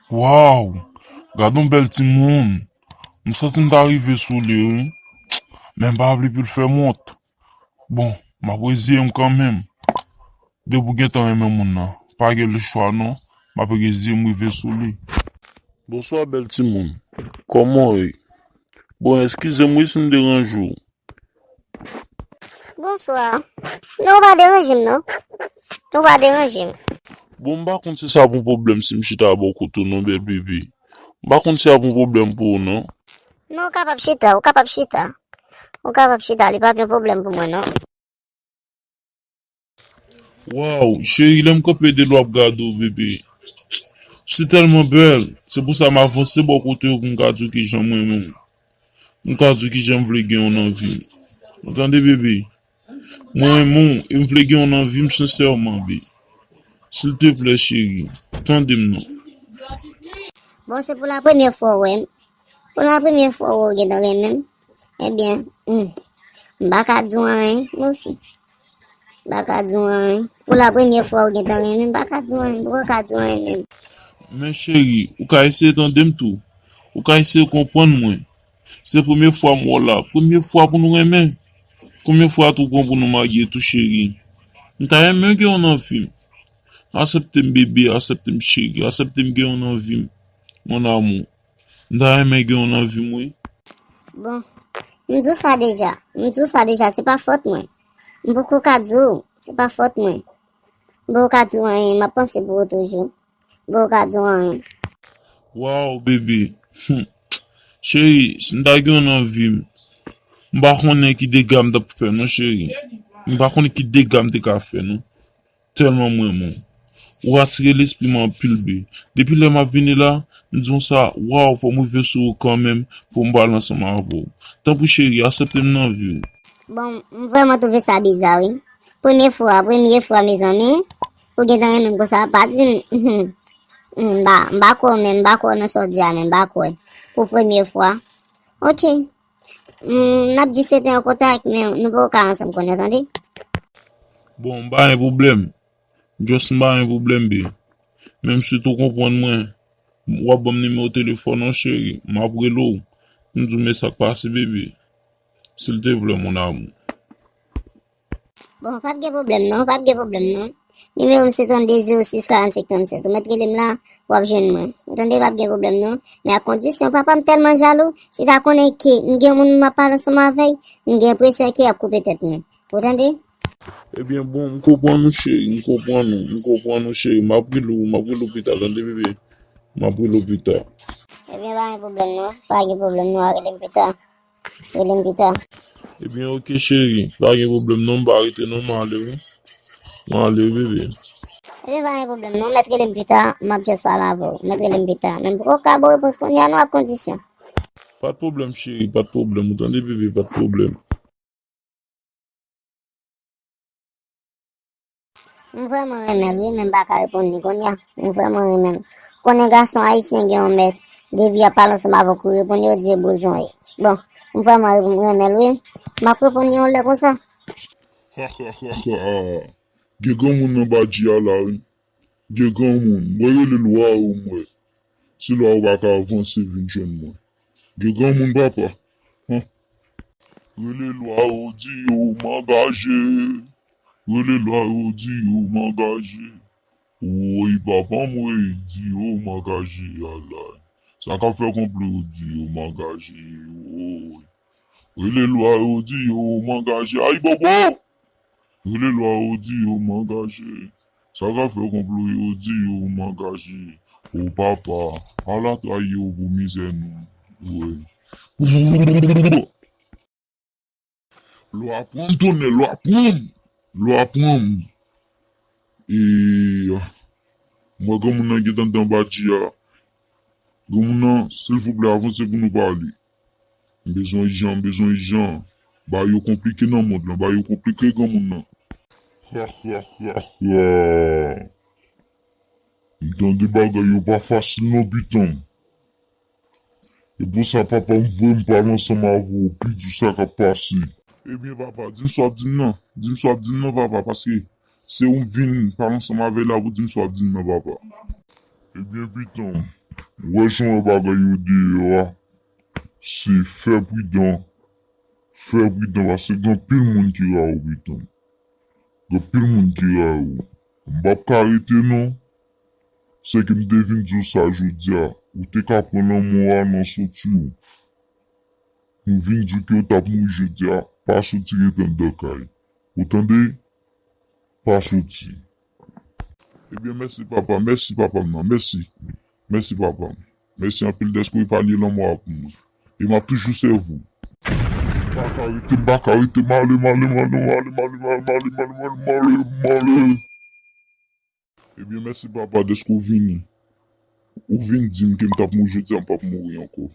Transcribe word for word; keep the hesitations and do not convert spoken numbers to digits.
Waw! Gad yon bèl timoun! M santi m ta rive sou li, wi. Men m pa vle pou l fè m wont. Bon, m ap reziye m kanmenm. Depi w gentan renmen moun nan, pa gen lechwa non. M ap reziye m rive sou li. Bonswa, bèl timoun. Kòman w ye? Bon, eskize m wi si m deranje w. Bonswa. Non, ou pa deranje m, non. Ou pa deranje m. Bon, m pa konn si sa pou pwoblèm si m chita bò kote w non, bèl bebe. M pa konn si sa pou pwoblèm pou ou, non. Non, ou kapab chita, ou kapab chita. Ou kapab chita, li pa gen pwoblèm pou mwen, non. Waw, cheri, lè m kanpe de lwa ap gade w, bebe. Se tèlman bèl. Se pou sa m avanse bò kote w pou m ka di w kijan m renmen w. M ka di w kijan m vle gen w nan vi m. Ou tande, bebe? Mwen renmen w e m vle gen w nan vi m sensèman, be. Silteplè, cheri, tande m non. Bon, se pou la premyè fwa w wè m. Pou la premyè fwa w wè w gentan renmen m. Ebyen, hmm, m pa ka di w anyen, mon fi. M pa ka di w anyen. Pou la premyè fwa w gentan renmen m, m pa ka di w anyen, m poko ka di w anyen menm. Men cheri, ou ka eseye tande m tou. Ou ka eseye konprann mwen. Se premye fwa m wè w la. Premye fwa pou nou renmen. Premye fwa tou pran pou nou marye tou, cheri. M ta renmen gen w nan vi m. Aksepte m, bebe, aksepte m, cheri. Aksepte m gen w nan vi m, mon amour. M ta renmen gen w nan vi m, wi. Bon, m di w sa deja. M di w sa deja, se pa fòt mwen. M poko ka di w, se pa fòt mwen. M poko ka di w anyen, m ap panse pou ou toujou. Bon, ou ka di w anyen. Waw, bebe. Hmm. Cheri, si m ta gen w nan vi m, m pa konnen ki dega m t ap fè, non, cheri. M pa konnen ki dega m te ka fè, non. Tèlman m renmen w. Ou atire lespri m anpil, be. Depi lè m ap vini la, m di w sa, waw, fò m rive sou ou kanmenm pou m pale ansanm avè w. Tanpri, cheri, aksepte m nan vi w. Bon, m vrèman twouve sa biza, wi. Premye fwa, premye fwa, mezanmi. Ou gentan renmen m konsa, pa di m, hmm, hmm, m pa, m pa kwè w menm, m pa kwè w nan sa w di a menm, m pa kwè. Pou premye fwa. Oke. Hmm, n ap di se te an kontak, men nou poko ka ansanm kounye a, tande? Bon, m pa gen pwoblèm. Just m pa gen pwoblèm, be. Menm si tou konprann mwen, w ap ban m nimewo telefòn ou, cheri. M ap rele w. M di w men sa k pase, bebe. Silteplè, mon amour. Bon, pa t gen pwoblèm non, pa t gen pwoblèm non. Nimewo m se trannde zewo sis karannsenk trannsèt. Ou mèt rele m la, w ap jwenn mwen. Ou tande, pa t gen pwoblèm non. Men ak kondisyon, papa m tèlman jalou, si ta konnen ke m gen yon moun m ap pale ansanm avè l, m gen enpresyon ke y ap koupe tèt mwen. Ou tande? Ebyen, bon, m konprann ou, cheri, m konprann ou, m konprann ou, cheri. M ap rele w, m ap rele w pita, tande, bebe? M ap rele w pita. Ebyen, pa gen pwoblèm non, pa gen pwoblèm non, rele m pita. Rele m pita. Ebyen, oke, cheri. Pa gen pwoblèm non, m pa rete non, m ale wi. M ale wi, bebe. Ebyen, pa gen pwoblèm non, mèt rele m pita, m ap just pale avè w. Mèt rele m pita. Men m poko ka ba w repons kounye a non, ak kondisyon. Pa t pwoblèm, cheri, pa t pwoblèm. Ou tande, bebe, pa t pwoblèm. M vrèman renmen l wi, men m pa ka reponn li kounye a. M vrèman renmen l. Konnen gason ayisyen gen yon mès, depi y ap pale ansanm avè w, kou reponn yo di e bouzon ye. Bon, m vrèman renmen l wi. M ap reponn li yon lè konsa. Gen granmoun nan badji a la wi. Gen granmoun. Mwen rele lwa yo mwen. Se lwa yo pa ka avanse vin jwenn mwen. Gen granmoun, papa. Hon. Rele lwa yo, di yo m angaje. Rele lwa yo, di yo m angaje. Woy, papa m, woy, di yo m angaje, alay. Sa k ap fè konplo yo, di yo m angaje, woy. Rele lwa yo, di yo m angaje, ay, bobo! Rele lwa yo, di yo m angaje. Sa k ap fè konplo yo, di yo m angaje. O papa, ala tray yo pou mizè nou. Woy. Lwa pran m, tonnè, lwa pran m. Lwa pran m. E, m wè granmoun nan gentan anndan badji a. Granmoun nan, silvouplè, avanse pou nou pale. M bezwen ijan, m bezwen ijan. Bagay yo konplike nan mond lan, bagay yo konplike granmoun nan. Ha, ha, ha, ha. M tande bagay yo pa fasil non, pitan m. E pou sa, papa m voye m pale ansanm avè w, pi di w sa k ap pase. Ebyen, papa, di m sa w ap di m nan. Di m sa w ap di m nan, papa, paske se ou m vin pale ansanm avè l la pou di m sa w ap di m nan, papa. Ebyen, pitan m, Ou wè jan w wè bagay yo deyò a, se fè pridan, fè pridan, paske gen anpil moun ki ra ou pridan. Gen anpil moun ki ra ou. M p ap ka rete non. Se ke m te vin di w sa jodi a, ou te ka pran lanmò a nan soti w. M vin di w ke w t ap mouri jodi a, pa soti rete anndan kay. Ou tande? Pa soti. Ebyen, mèsi papa, mèsi papa m nan, mèsi. Mèsi papa m. Mèsi anpil dèske w epanye lanmò a pou mwen. E m ap toujou sèvi w. M pa ka rete, m pa ka rete, m ale, m ale, m ale, m ale, m ale, m ale, m ale, m ale, m ale, m ale, m ale, ale, m ale. Ebyen, mèsi papa dèske w vini. Ou vin di m ke m t ap mouri jodi a, m p ap mouri ankò.